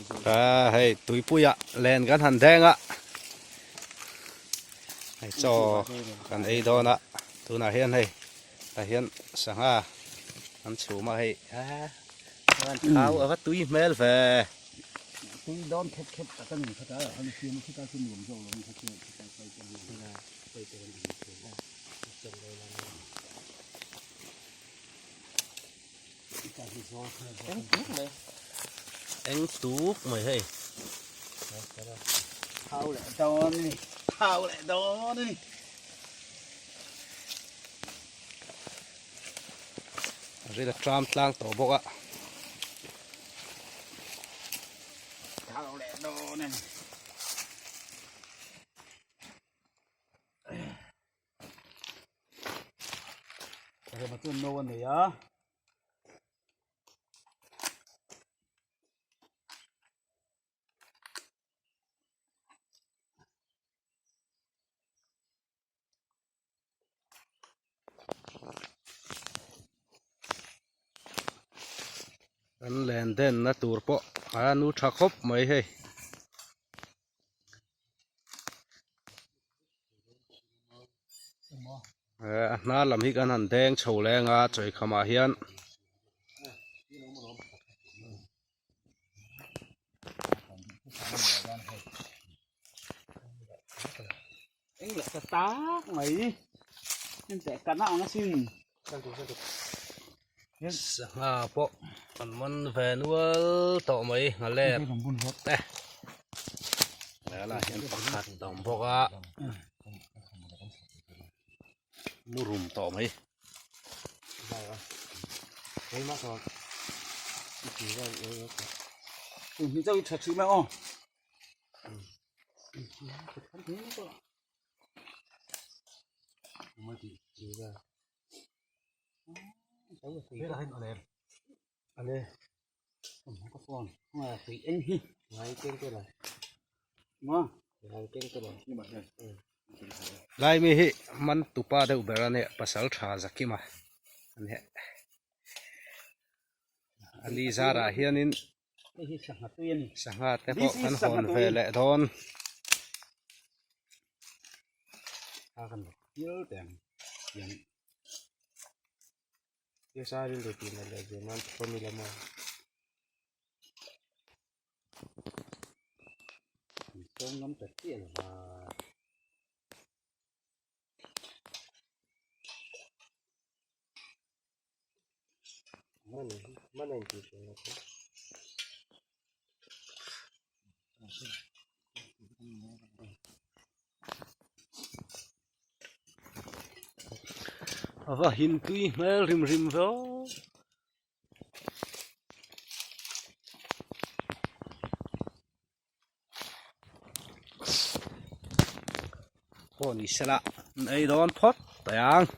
A hei tuipuiah len kan han deng a hei chaw kan ei dawn a tunah hian hei tah hian sangha an chhum a hei thau a va tui hmel ve. Tui dawn khep khep tak a ni kha ta an siam a khita chu nuam zawk lo kha chu khita pai te an pai te an Eng tuk mai. Eng tuk mai hei. Thau leh dawn a ni. Thau leh dawn a ni. Ril a tram tlang tawh bawk a. Thau leh dawn a ni. Rema chuan no a nei a. Kan len den na tur pawh a nu tha khawp mai hei. A hnar lam hi kan han deng chho leng a chawi khamah hian Eng leh ta tak mai en teh ka na ang asin sangha pawh an man ve nual tawh mai nghaler te helaiah hian pakhat a awm bawk a mu rum tawh mai. Lai mi hi man tupa deuh ber a nia pasal tha Zakima a nia a ni zarah hianin Hei hi sangha tui a ni. Sangha te pawh kan hawn ve leh dawn. A kan lo hial teh ang hian. An sawm ngam ta chiah lo va. A va hin tui hmel rim rim ve aw. Pawh ni sela an ei dawn phawt tawh ang.